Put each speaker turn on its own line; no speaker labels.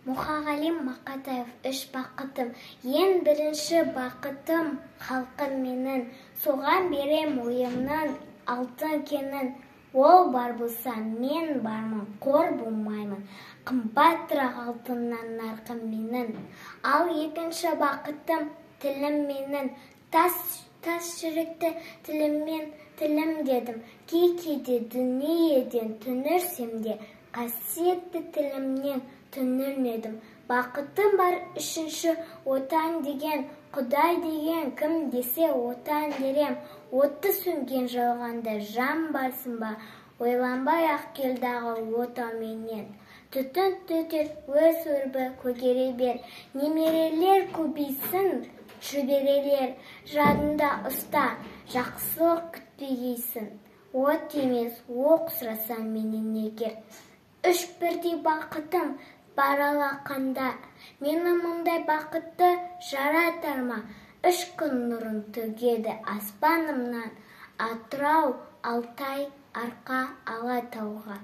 Мұқағали Мақатаев. Үш бақытым. Ең бірінші бақытым — халқым менің. Соған берем ойымның алтын кенін. Ол бар болса, мен бармын, қор болмаймын. Қымбатырақ алтыннан нарқым менің. Ал екінші бақытым — тілім менің. Тас жүректі тіліммен тілім дедім. Кей кейде дүниеден түңілсем де, қасиетті тілімнен түңілмедім. Бақытым бар үшінші — Отан деген. Құдай деген кім десе, Отан дерем. Оты сөнген жалғанда жан барсың ба? Ойланбай ақ кел дағы отауменен. Түтін түтет, өз өрбі, көгере бер. Немерелер көбейсін, шөберелер. Жадында ұста, жақсылық күтпегейсің. От емес, оқ сұрасаң менен егер. Үш бірдей бақытым бар алақанда. Мені мұндай бақытты жаратар ма? Үш күн нұрын төгеді аспанымнан. Атырау, Алтай, Арқа, Алатауға.